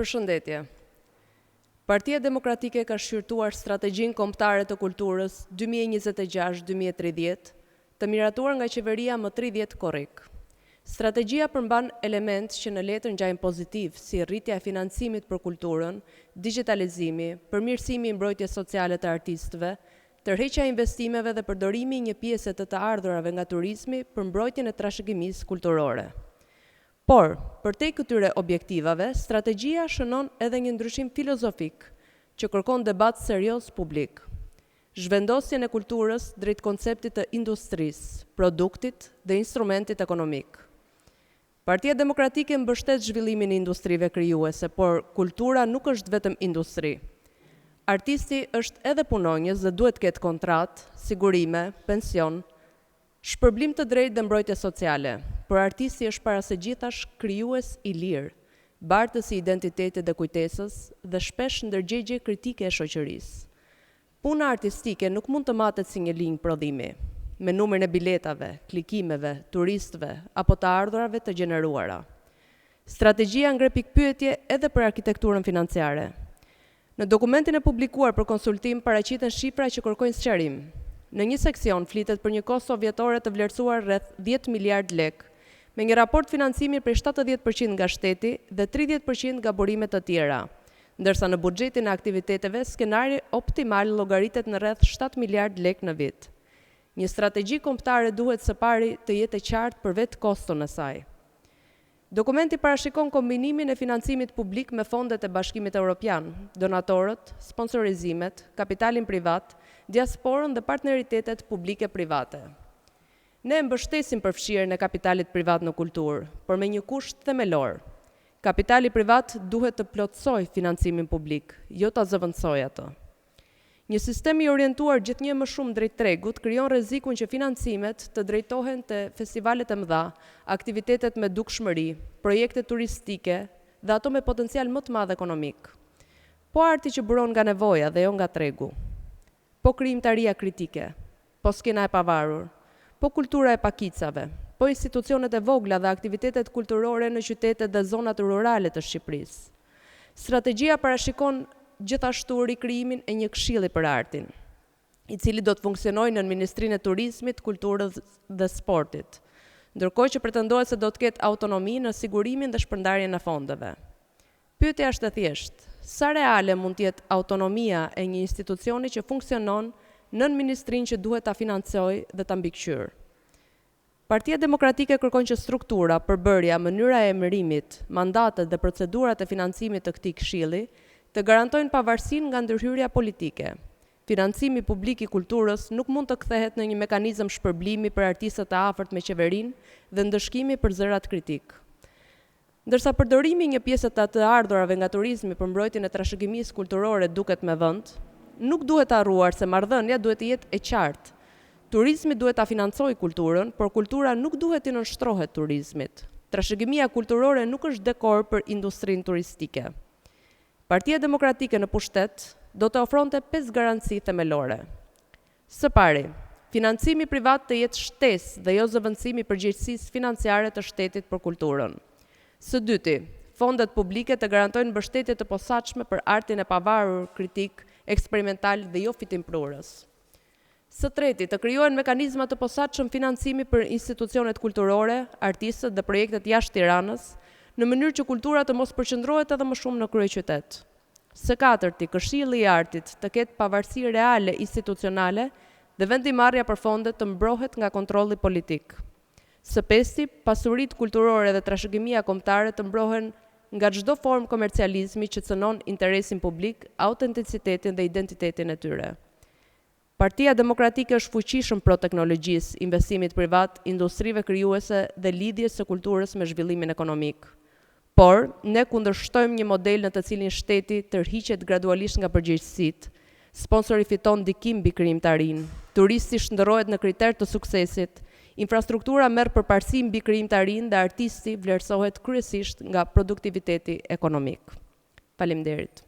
Përshëndetje. Partia Demokratike ka shqyrtuar Strategjinë Kombëtare të Kulturës 2026-2030, të miratuar nga qeveria më 30 korrik. Strategjia përmban elementë që në letër ngjajnë pozitivë, si rritja e financimit për kulturën, digjitalizimi, përmirësimi i mbrojtjes sociale të artistëve, tërheqja e investimeve dhe përdorimi i një pjese të të ardhurave nga turizmi për mbrojtjen e trashëgimisë kulturore. Por, përtej këtyre objektivave, strategjia shënon edhe një ndryshim filozofik që kërkon debat serioz publik: zhvendosjen e kulturës drejt konceptit të industrisë, produktit dhe instrumentit ekonomik. Partia Demokratike mbështet zhvillimin e industrive krijuese, por kultura nuk është vetëm industri. Artisti është edhe punonjës dhe duhet të ketë kontratë, sigurime, pension, shpërblim të drejtë dhe mbrojtje sociale, por artisti është para së gjithash krijues i lirë, bartës i identitetit dhe kujtesës dhe shpesh ndërgjegje kritike e shoqërisë. Puna artistike nuk mund të matet si një linjë prodhimi, me numrin e biletave, klikimeve, turistëve apo të ardhurave të gjeneruara. Strategjia ngre pikëpyetje edhe për arkitekturën financiare. Në dokumentin e publikuar për konsultim paraqiten shifra që kërkojnë sqarim. Në një seksion flitet për një kosto vjetore të vlerësuar rreth 10 miliardë lekë, me një raport financimi prej 70% nga shteti dhe 30% nga burime të tjera, ndërsa në buxhetin e aktiviteteve skenari optimal llogaritet në rreth 7 miliardë lekë në vit. Një strategji kombëtare duhet së pari të jetë e qartë për vetë koston e saj. Dokumenti parashikon kombinimin e financimit publik me fondet e Bashkimit Europian, donatorët, sponsorizimet, kapitalin privat, diasporën dhe partneritetet publike-private. Ne e mbështesim përfshirjen e kapitalit privat në kulturë, por me një kusht themelor: kapitali privat duhet të plotësojë financimin publik, jo ta zëvendësojë atë. Një sistem i orientuar gjithnjë e më shumë drejt tregut krijon rrezikun që financimet të drejtohen te festivalet e mëdha, aktivitetet me dukshmëri, projektet turistike dhe ato me potencial më të madh ekonomik. Po arti që buron nga nevoja dhe jo nga tregu? Po krijimtaria kritike? Po skena e pavarur? Po kultura e pakicave? Po institucionet e vogla dhe aktivitetet kulturore në qytetet dhe zonat rurale të Shqipërisë? Strategjia parashikon gjithashtu rikrijimin e një këshilli për artin, i cili do të funksionojë nën Ministrinë e Turizmit, Kulturës dhe Sportit, ndërkohë që pretendohet se do të ketë autonomi në sigurimin dhe shpërndarjen e fondeve. Pyetja është e thjeshtë: sa reale mund të jetë autonomia e një institucioni që funksionon nën ministrinë që duhet ta financojë dhe ta mbikëqyrë? Partia Demokratike kërkon që struktura, përbërja, mënyra e emërimit, mandatet dhe procedurat e financimit të këtij këshilli të garantojnë pavarësinë nga ndërhyrja politike. Financimi publik i kulturës nuk mund të kthehet në një mekanizëm shpërblimi për artistët e afërt me qeverinë dhe ndëshkimi për zërat kritikë. Ndërsa përdorimi i një pjese të të ardhurave nga turizmi për mbrojtjen e trashëgimisë kulturore duket me vend, nuk duhet harruar se marrëdhënia duhet të jetë e qartë. Turizmi duhet ta financojë kulturën, por kultura nuk duhet t'i nënshtrohet turizmit. Trashëgimia kulturore nuk është dekor për industrinë turistike. Partia Demokratike në pushtet do të ofronte 5 garanci themelore. Së pari, financimi privat të jetë shtesë dhe jo zëvendësim i përgjegjësisë financiare të shtetit për kulturën. Së dyti, fondet publike të garantojnë mbështetje të posaçme për artin e pavarur, kritik, eksperimental dhe jo fitimprurës. Së treti, të krijohen mekanizma të posaçëm financimi për institucionet kulturore, artistët dhe projektet jashtë Tiranës, në mënyrë që kultura të mos përqendrohet edhe më shumë në kryeqytet. Së katërti, Këshilli i Artit të ketë pavarësi reale institucionale dhe vendimmarrja për fondet të mbrohet nga kontrolli politik. Së pesti, pasuritë kulturore dhe trashëgimia kombëtare të mbrohen nga çdo formë komercializmi që cënon interesin publik, autenticitetin dhe identitetin e tyre. Partia Demokratike është fuqishëm pro teknologjisë, investimit privat, industrive krijuese dhe lidhjes së kulturës me zhvillimin ekonomik. Por, ne kundërshtojmë një model në të cilin shteti tërhiqet gradualisht nga përgjegjësitë, sponsori fiton ndikim mbi krijimtarinë, turisti shndërrohet në kriter të suksesit, infrastruktura merr përparësi mbi krijimtarinë dhe artisti vlerësohet kryesisht nga produktiviteti ekonomik. Faleminderit.